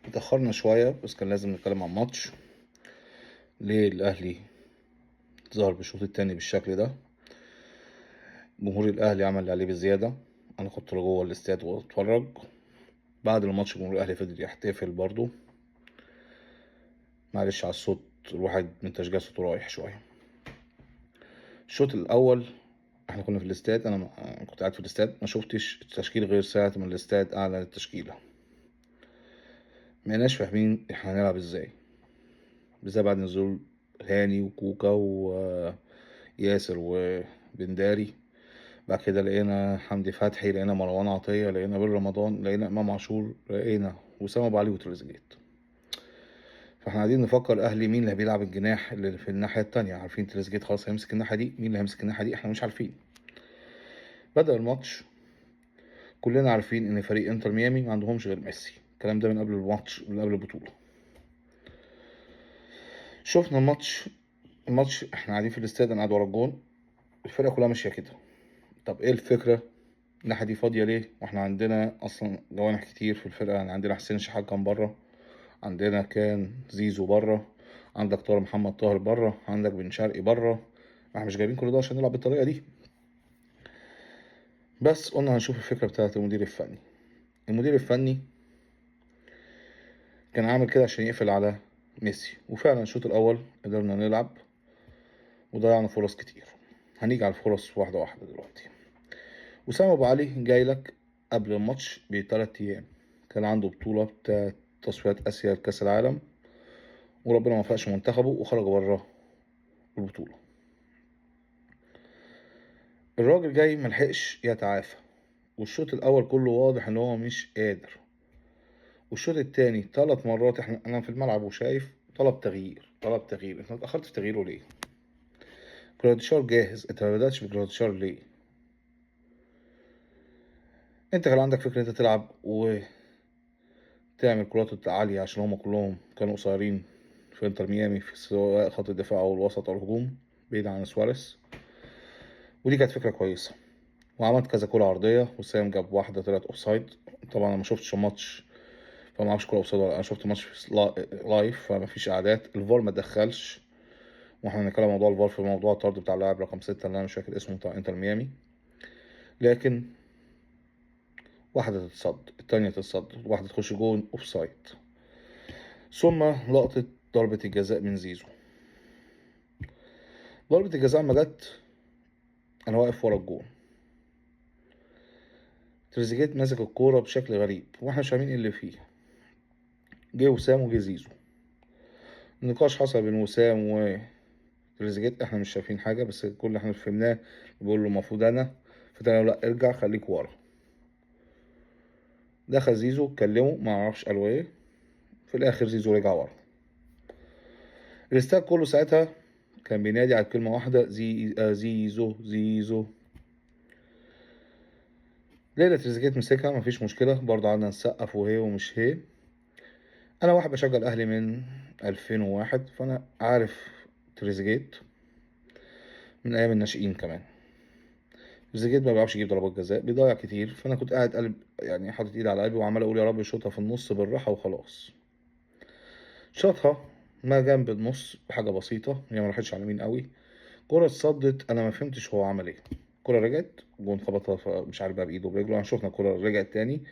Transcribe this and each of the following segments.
اتأخرنا شوية بس كان لازم نتكلم عن ماتش. ليه الأهلي ظهر بالشوط التاني بالشكل ده؟ جمهور الأهلي عمل اللي عليه بزيادة. أنا كنت جوه الاستاد وأتفرج. بعد الماتش جمهور الأهلي فضل يحتفل برضو. معلش على الصوت، الواحد من تشجيع صوته رايح شوية. الشوط الأول احنا كنا في الاستاد، أنا كنت قاعد في الاستاد، ما شفتش التشكيل غير ساعة ما الاستاد أعلن التشكيلة. ما بقيناش فاهمين احنا هنلعب ازاي، بالذات بعد نزول هاني وكوكا وياسر وبنداري. بعد كده لقينا حمدي فتحي، لقينا مروان عطية، لقينا بن رمضان، لقينا إمام عاشور، لقينا وسام أبو علي وتريزيجيه. فاحنا قاعدين نفكر أهلي مين اللي بيلعب الجناح اللي في الناحية التانية. عارفين تريزيجيه خلاص هيمسك الناحية دي، مين اللي هيمسك الناحية دي احنا مش عارفين. بدأ الماتش كلنا عارفين إن فريق إنتر ميامي ما عندهمش غير ميسي، الكلام ده من قبل الماتش، من قبل البطولة. شفنا الماتش احنا قاعدين في الاستاد، انا قاعد ورا الجون، الفرقة كلها ماشية كده. طب ايه الفكرة؟ الناحية دي فاضية ليه؟ واحنا عندنا اصلا جوانح كتير في الفرقة، يعني عندنا حسين شحات كان بره، عندنا كان زيزو بره، عندك طاهر محمد طاهر بره، عندك بن شرقي بره. احنا مش جايبين كل ده عشان نلعب بالطريقة دي. بس قلنا هنشوف الفكرة بتاعت المدير الفني. المدير الفني كان عامل كده عشان يقفل على ميسي، وفعلا الشوط الاول قدرنا نلعب وضيعنا فرص كتير. هنيجي على الفرص واحدة واحدة دلوقتي. وسام ابو علي جاي لك قبل الماتش بثلاث ايام، كان عنده بطوله بتاعت تصفيات اسيا لكاس العالم، وربنا ما وفقش منتخبه وخرج بره البطولة. الراجل جاي ملحقش يتعافى، والشوط الاول كله واضح ان هو مش قادر. والشوط التاني 3 مرات انا في الملعب وشايف طلب تغيير، طلب تغيير. انت اتاخرت في تغييره ليه؟ جراديشار جاهز، انت ما بداتش بجراديشار ليه؟ انت كان عندك فكرة انت تلعب وتعمل كرات عالية عشان هما كلهم كانوا قصيرين في انتر ميامي، في سواء خط الدفاع او الوسط او الهجوم، بعيد عن سواريز. ودي كانت فكرة كويسة، وعملت كذا كرة عرضية، وسام جاب واحدة طلعت offside. طبعا انا ما شفتش الماتش فما اعرفش كرة offside ولا، انا شفت ماتش live فما فيش اعداد، الفار ما دخلش، واحنا هنتكلم موضوع الفار في موضوع الطرد بتاع اللاعب رقم 6 اللي انا مش فاكر اسمه بتاع انتر ميامي. لكن واحدة تتصد، التانية تتصد، واحدة تخش جون offside. ثم لقطة ضربة الجزاء من زيزو. ضربة الجزاء ما جت، انا واقف ورا الجون، تريزيجيه ماسك الكورة بشكل غريب واحنا مش فاهمين ايه اللي فيه. جه وسام وجه زيزو، النقاش حصل بين وسام وتريزيجيه، احنا مش شايفين حاجة، بس كل اللي احنا فهمناه بيقول له المفروض انا، فتاني لا ارجع خليك ورا. دخل زيزو كلمة ما اعرفش قالوا ايه، في الاخر زيزو رجع ورا. الاستاد كله ساعتها كان بينادي على كلمة واحدة، زيزو زيزو. ليلة تريزيجيه مسكها مفيش مشكلة، برضه قعدنا نسقف وهي ومش هي. أنا واحد بشجع الأهلي من 2001، فأنا عارف تريزيجيه من أيام الناشئين كمان. تريزيجيه ما بيعرفش يجيب ضربات جزاء، بيضيع كتير، فأنا كنت قاعد قلب يعني حاطط إيدي على قلبي وعمال أقول يا رب يشوطها في النص بالراحة وخلاص. شاطها ما جنب النص بحاجة بسيطة، هي ما راحتش على اليمين قوي. كرة اتصدت، أنا ما فهمتش هو عمل إيه. كرة رجعت جون، خبطها مش عارف بقى بإيده وبرجله، احنا شفنا الكرة رجعت تاني.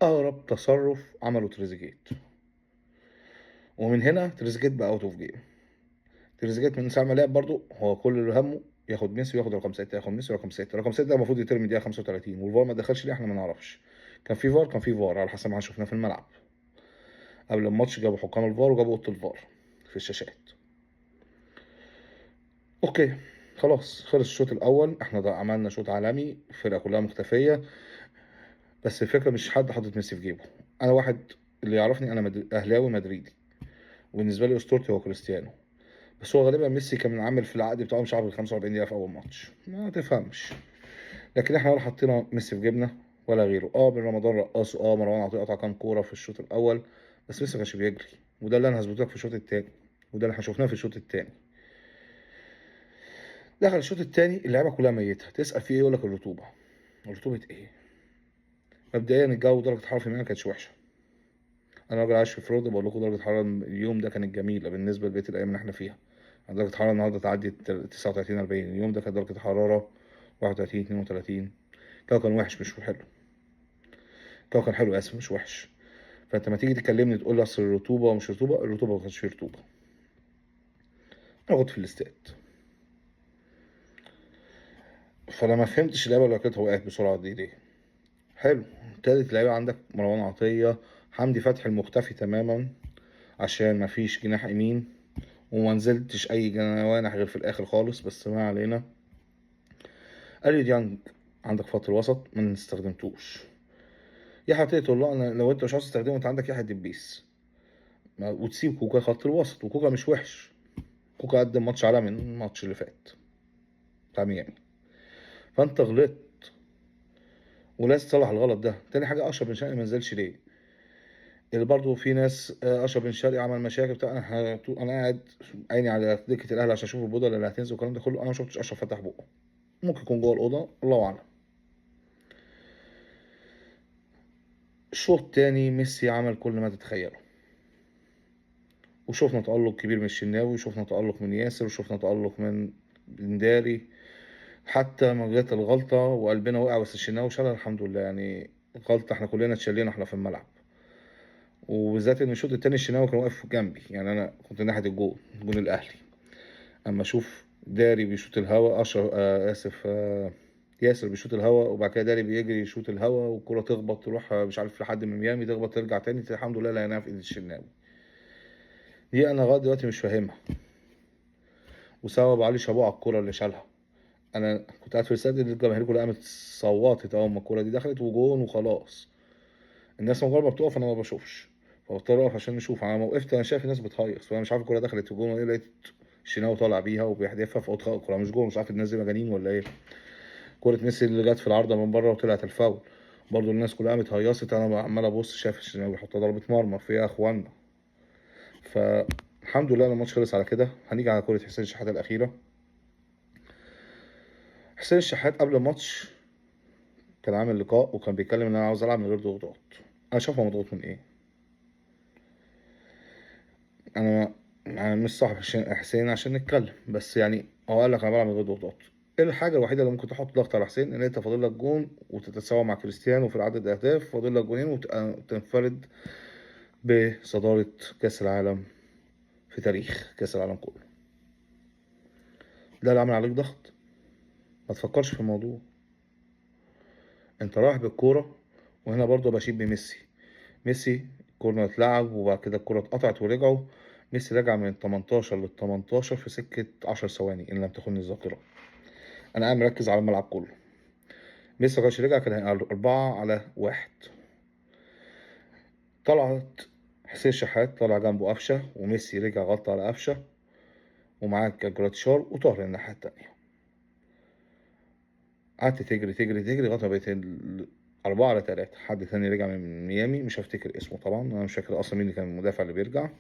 أغرب تصرف عمله تريزيجيه، ومن هنا تريزيجيه بقى out of game. تريزيجيه من ساعة ما لعب برضه هو كل اللي همه ياخد ميسي وياخد رقم 6، ياخد ميسي ورقم 6. رقم 6 ده المفروض يترمي دقيقة 35، والفار ما دخلش ليه احنا ما نعرفش. كان في فار، كان في فار على حسب ما شفناه في الملعب قبل الماتش، جابوا حكام الفار وجابوا اوضة الفار في الشاشات. okay خلاص خلص الشوط الاول، احنا عملنا شوط عالمي، الفرقة كلها مختفيه، بس الفكرة مش حد حاطط ميسي في جيبه. انا واحد اللي يعرفني انا اهلاوي مدريدي، وبالنسبة لي اسطورتي هو كريستيانو، بس هو غالبا ميسي كان عامل في العقد بتاعه مش عارف 45 دقيقة في اول ماتش، ما تفهمش. لكن احنا ولا حطينا ميسي في جيبنا ولا غيره. بن رمضان رقصه، مروان عطية قطع كام كورة في الشوط الاول، بس ميسي ما كانش بيجري، وده اللي انا هثبته لك في الشوط الثاني، وده اللي احنا شفناه في الشوط الثاني. دخل الشوط الثاني اللعيبة كلها ميته، تسال في ايه يقول لك الرطوبة. رطوبة ايه؟ مبدئيا الجو درجه الحرارة في ميامي ما كانتش وحشة، انا راجل عايش في فلوريدا، بقول لكم درجه الحرارة اليوم ده كانت جميلة بالنسبة لبقية الايام اللي احنا فيها. يعني درجه الحرارة النهارده تعدي 39 40، اليوم ده كانت درجه الحرارة 31 32. الجو كان وحش مش حلو، الجو كان حلو اسف مش وحش. فانت ما تيجي تكلمني تقول لي اصل الرطوبة ومش رطوبة، الرطوبة ما كانش فيه رطوبة. انا كنت في الاستاد، فانا ما فهمتش اللعيبة اللي كانت وقعت بسرعة دي ليه. حلو، تالت لعيبة عندك مروان عطية، حمدي فتحي المختفي تماما عشان ما فيش جناح يمين، وما نزلتش اي جوانح غير في الاخر خالص، بس ما علينا. اليو ديانج عندك خط الوسط ما استخدمتوش. يحيى عطية الله انا لو انت مش عاوز تستخدمه انت عندك يحيى دبيس، وتسيب كوكا خط الوسط. وكوكا مش وحش، كوكا قدم ماتش عالمي الماتش اللي فات بتاع ميامي، فانت غلطت ولازم تصلح الغلط ده. تاني حاجة اشرف بن شرقي ما نزلش ليه؟ اللي برضه في ناس اشرف بن شرقي عمل مشاكل بتاع، انا قاعد عيني على دكه الاهلي عشان اشوف البودره اللي هتنزل والكلام ده كله، انا ما شفتش اشرف فتح بقه، ممكن يكون جوه الاوضة الله اعلم. الشوط التاني ميسي عمل كل ما تتخيله، وشوفنا تألق كبير من الشناوي، وشوفنا تألق من ياسر، وشوفنا تألق من بنداري، حتى ما جت الغلطة وقلبنا وقع بس الشناوي شالها الحمد لله. يعني غلطة احنا كلنا اتشلينا احنا في الملعب، وبالذات ان الشوط التاني الشناوي كان واقف جنبي، يعني انا كنت ناحية الجون، جون الاهلي، اما اشوف داري بيشوط الهوا، اشرف اسف ياسر بيشوط الهوا، وبعد كده داري بيجري يشوط الهوا، والكرة تخبط تروح مش عارف لحد من ميامي، تخبط ترجع تاني، الحمد لله لقيناها في ايد الشناوي. دي انا لغاية دلوقتي مش فاهمها. وسبب علي شابوه على الكرة اللي شالها، انا كنت قاعد في الاستاد الجماهير كلها قامت صوتت اول ما الكرة دي دخلت وجون وخلاص. الناس مجرد ما بتقف انا ما بشوفش، فبضطر اقف عشان نشوف. انا ما وقفت انا شايف الناس بتهيص، فانا مش عارف الكرة دخلت في جون ولا ايه، لقيت الشناوي طالع بيها وبيحدفها، فقلت الكرة مش جون، مش عارف الناس دي مجانين ولا ايه. كرة ميسي اللي جت في العارضة من بره وطلعت الفاول، برضو الناس كلها قامت هيصت، انا عمال ابص شايف الشناوي بيحط ضربة مرمى فيها يا اخوانا. فالحمد لله الماتش خلص على كده. هنيجي على كرة حسين الشحات الأخيرة. حسين الشحات قبل الماتش كان عامل لقاء وكان بيتكلم ان انا عاوز العب من غير ضغوطات. انا شايفه مضغوط من ايه؟ انا مش صاحب حسين عشان نتكلم، بس يعني هو قال لك انا بلعب من غير ضغوطات. ايه الحاجة الوحيدة اللي ممكن تحط ضغط على حسين؟ ان انت فاضل لك جون وتتساوى مع كريستيانو في عدد الاهداف، فاضل لك جونين وتنفرد بصداره كاس العالم في تاريخ كاس العالم كله. ده اللي عمل عليك ضغط. ما تفكرش في الموضوع، انت رايح بالكورة. وهنا برضو بشيد بميسي، ميسي الكورة اتلعب وبعد كده الكورة اتقطعت ورجعوا، ميسي رجع من 18 لل 18 في سكة 10 ثواني ان لم تخن الذاكرة. انا قاعد مركز على الملعب كله. ميسي ما كانش رجع كان هيبقى 4-1. طلعت حسين شحات، طلع جنبه قفشه، وميسي رجع غطى على قفشه، ومعاك جراتشار وطاهر الناحية التانية. قعدت تجري تجري تجري لغاية ما بقيت 4-3. حد تاني رجع من ميامي مش هفتكر اسمه طبعا، انا مش فاكر اصلا مين اللي كان المدافع اللي بيرجع.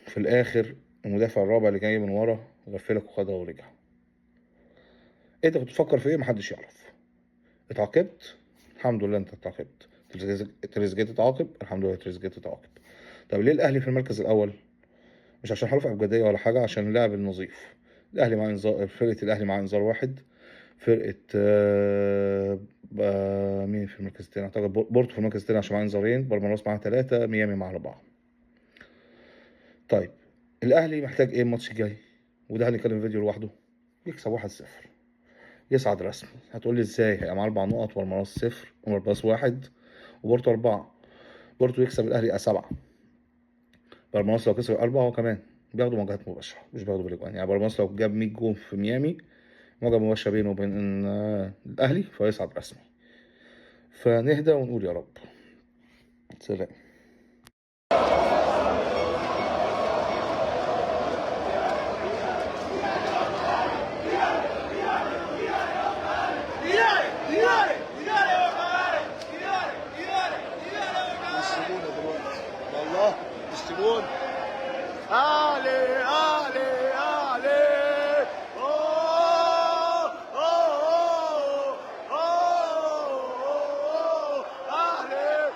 في الاخر المدافع الرابع اللي جاي من ورا غفلك وخدها ورجع. انت كنت بتفكر في ايه؟ محدش يعرف. اتعاقبت، الحمد لله انت اتعاقبت. تريزيجيه اتعاقب، الحمد لله تريزيجيه اتعاقب. طب ليه الاهلي في المركز الاول؟ مش عشان حروف ابجديه ولا حاجة، عشان اللاعب النظيف. الاهلي مع انذار، فرقه الاهلي مع انذار واحد، فرقه مين في المركز الثاني؟ اعتقد بورتو في المركز الثاني عشان معاه انذارين، بالميراس معاه 3، ميامي معاه 4. طيب الاهلي محتاج ايه الماتش الجاي؟ وده هنتكلم فيديو لوحده. يكسب 1-0 يصعد رسمي. هتقول لي ازاي؟ هيبقى معاه 4 نقط والميراس 0 وميراس 1 وبورتو 4. بورتو يكسب الاهلي 7. بالميراس لو كسب 4 هو كمان بياخدوا مواجهات مباشرة مش بياخدوا بالاجوان. يعني بالميراس لو جاب 100 جون في ميامي، مواجهة مباشرة بينه وبين الاهلي، فيصعد رسمي. فنهدى ونقول يا رب. سلام. يشتمونا دلوقتي والله يشتمونا. اهلي اهلي اهلي، اوه اوه اوه اهلي.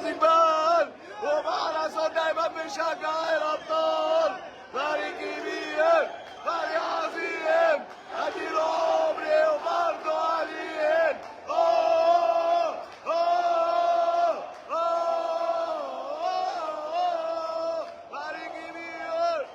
الاستقبال، ومعنا صوت دايما بنشجع الابطال. فريق كبير، فريق عظيم، اديله عمري وبرضه قليل. اوه اوه اوه فريق كبير.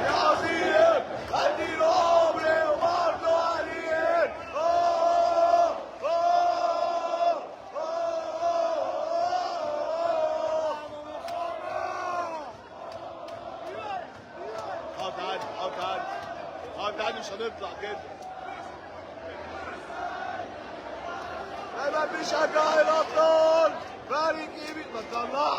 يا عظيم اديله عمري وبرضه قليل. اوه اوه اوه اقعد عادي، اقعد عادي، اقعد عادي، مش هنطلع كده. دايما بيشجع الابطال، فريق كبير. ما تطلعش.